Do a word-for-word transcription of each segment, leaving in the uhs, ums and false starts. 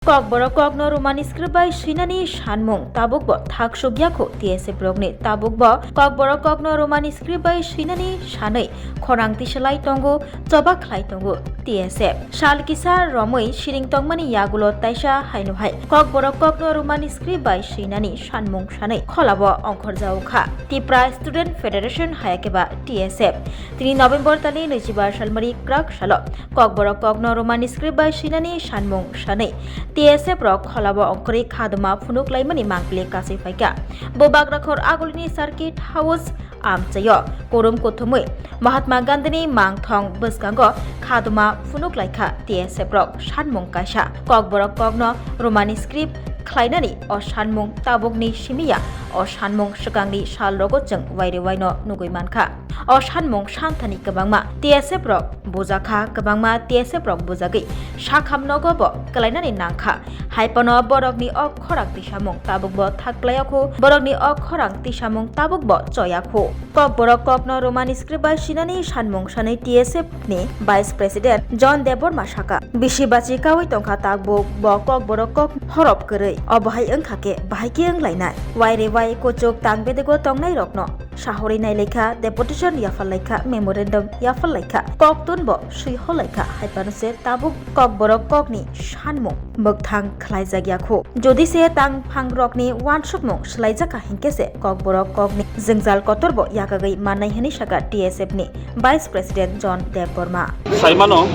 Kokborok kokno Roman script bai swinani sanmung tabukbo thaksukya khu T S F rokni. Tabukbo Kokborok kokno Roman script bai swinani sanwi khorang tisalai tongo, choba khlai tongo T S F. Sal kisa romwi siring tongmani yagulo taisa haino hai Kokborok kokno Roman script bai swinani sanmung sanwi kholabo ongkhorjao kha Tipra Student Federation hayakeba T S F. Tini November tali naichiba salmari kwrak salo Kokborok kokno Roman script bai swinani sanmung sanwi T S F rok kholabo ongkhorwi khaduma phunuk laimani mangpili kasui phaikha. Bubagrakhor agulini Circuit House amchaio kurum kuthumwi Mahatma Gandhini mangthong bwskango khaduma phunuk laikha T S F rok. Sanmung kaisa Kokborok kokno Roman script khlainani o sanmung tabukni simiya. O sanmung swkangni salrogo chwng waire waino nugwi mankha. O sanmung santhani kwbangma T S F rok bujakha, kwbangma T S F rok bujagwi sakham nogo bo kwlainani nangkha. Haiphano borokni o khorang tisamung tabukbo thaklaiyakhu, borokni o khorang tisamung tabukbo choyakhu. Kokborok kokno Roman script bai sinani sanmung sanwi T S F ni Vice President John Debbarma saka, bisi bachi kaui tongkha tabuk bo Kokborok kok horop kwrwi. Obo hai wngkha khe bahai khe wnglainai? Waire wai kuchuk tang bedego tongnairokno sahorwi nailaikha, deputation yaphar laikha, memorandum yaphar laikha, koktun bo swiho laikha, haiphano se tabuk Kokborok kokni sanmung mwkthang khlaijak ya khu. Jodi se tangphang rokni uansukmung swlaijak kha hinkhe se Kokborok kokni jwngjal kotor bo yakagwi mannai hwnwi saka T S F ni Vice President John Debbarma. Saimano,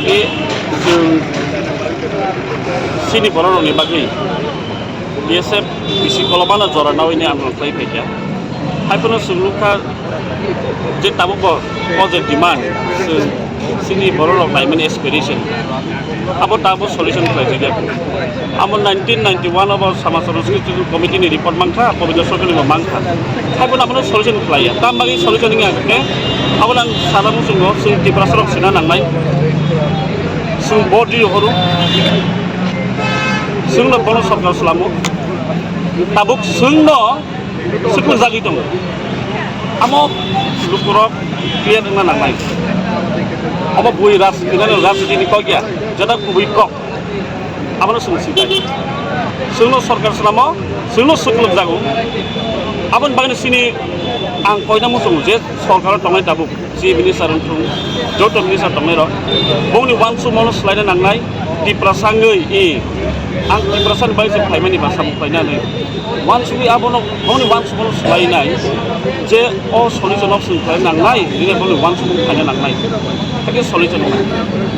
e, chwng chini bororokni bagwi B S F bisi kolobano jora naui ni andolon khlai phaikha. Haiphano chwng nukha je tabuk bo o je demand, chwng chini bororok naimani aspiration, abo tabuk solution khlai jagya. Amo nineteen ninety-one obo Samaj Sanskriti Committee ni report mankha, Pabitra Sarkar ni bo mankha. Haiphano abono solution khlaiya. Tam bagwi solution wngya khe, abo nang sana muchungo chwng Tiprasa rok sina nangnai. Chwng body horo. Chwngno bono sorkar swlamo. Tabuk chwngno swkang jagwi tongo. Amo lukurok clear wngna nangnai. Obo bui rajniti, rajniti ni kok ya, jada kubui kok. Abono chwng sibai. Chwngno sorkar swnamo, chwngno swklwk jago. Aboni bagwino chini ang koina muchungo je sorkaro tongnai tabuk. Chief Minister wngthung, joto minister tongnairok, bongni uansukmano swlaina nangnai, Tiprasa wngwi, i, ang Tiprasani bai se phaimani basa bo khlaina hinwi. Uansugwi abono, bongni uansukmano swlainai, je o solution option khlai nangnai, nini bongni uansukmung khlaina nangnai. Hakhe solution wngnai.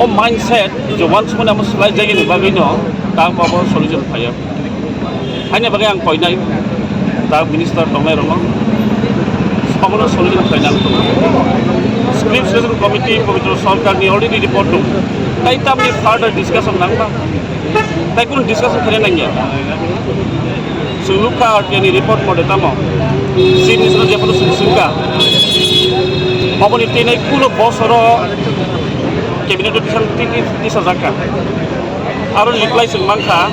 O mindset, je uansukmani amo swlai jagini bagwino, ta abo solution khlaiya. Haini bagwi ang koinai, ta minister tongnai rokno, obono solution khlaina ang tongo. Script Selection Committee, Pabitra Sarkar ni already report dong. Tai tamni further discussion nangba? Tai kunu discussion khaina nangya. Chwng nukha R T I ni report mote tamo. Chief Minister jephuru chwng swngkha. Oboni tini kunu bosoro cabinet o tisa, ti-, ti-, tisajakha. Aro reply chwng mankha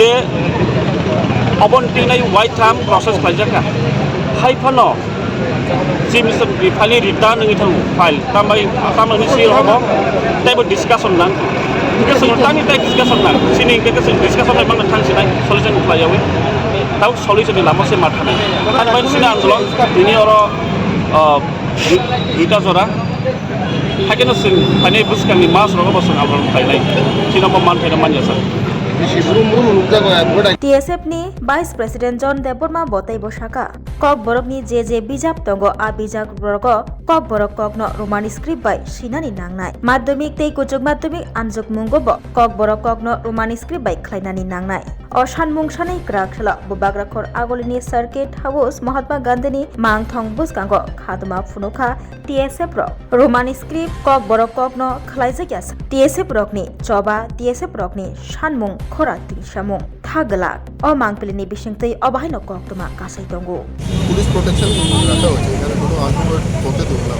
je oboni tinai waitham process khlaijakha. Haiphano Chief Minister ni file return wngwi thango, file tambai, tamani swi rogo teibo discussion nang. Hingke chwng tani tai discussion nang. Chini hingke chwng discussion bai mangna thang sinai solution khlaiyawi. Tau solution ni lama se ma thanai. Ani bai sini andolon tini oro, ah, dui-, duita jora. Hakeno chwng phainai bwskangni mas rogo bo chwng aboni phainai. Chini bo man phaina manya sa. Bisi brum brum nukjago, ah, boda. T S F ni Vice President John Debbarma bo teibo saka, Kokborokni je je bijap tongo, a bijap rogo Kokborok kokno Roman script bai sinani nangnai. Madhyamik tei Kuchuk Madhyamik amjokmungo bo Kokborok kokno Roman script bai khlainani nangnai. O sanmung sanwi kwrak salo Bubagrakhor agulini Circuit House Mahatma Gandhini mangthong bwskango khaduma phunukha T S F rok. Roman script Kokborok kokno khlaijak ya sa. T S F rokni choba, T S F rokni sanmung khora tini samung tha glak. O mangpilini bisingtwi obo haino koktwma kasai tongo. Police protection রাখা হয়েছে, এখানে কোনো আনটুয়ার্ড হতে দেবো না।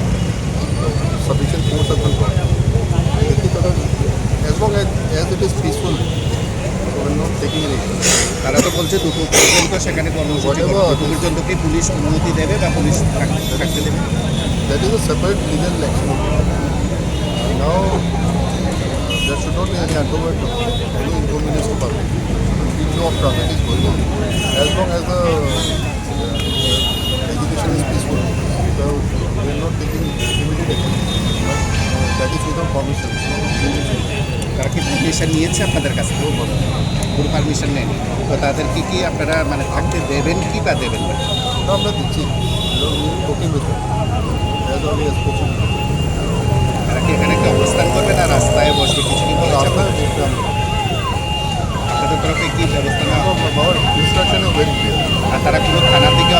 Sufficient force এখন দেখি, তবে as long as, as it is peaceful, we are not taking any action. তারা তো বলছে দুটো পর্যন্ত সেখানে কর্মসূচি করবে। দুটো পর্যন্ত কি পুলিশ অনুমতি দেবে বা পুলিশ থাক-, থাকতে দেবে? That is a separate legal action. Now, that should Not any underworld, any inconvenience to public. Free flow of traffic is going on. As long as the uh, agitation is peaceful, so we are not taking immediate action. But uh, that is without permission. তারা কি পারমিশন নিয়েছে আপনাদের কাছে? কোনো পারমিশন নেয়নি। তো তাদেরকে কি আপনারা মানে থাকতে দেবেন কি বা দেবেন না? না, আমরা দিচ্ছি। We are talking with them. As early as possible. তারা কি এখানে কি অবস্থান করবে না রাস্তায় বসবে কিছু কি বলেছে? রাস্তায় বসবে আমরা। আপনাদের তরফে কি ব্যবস্থা নেওয়া হবে? Our instruction is very clear. আর তারা কোনো থানা থেকে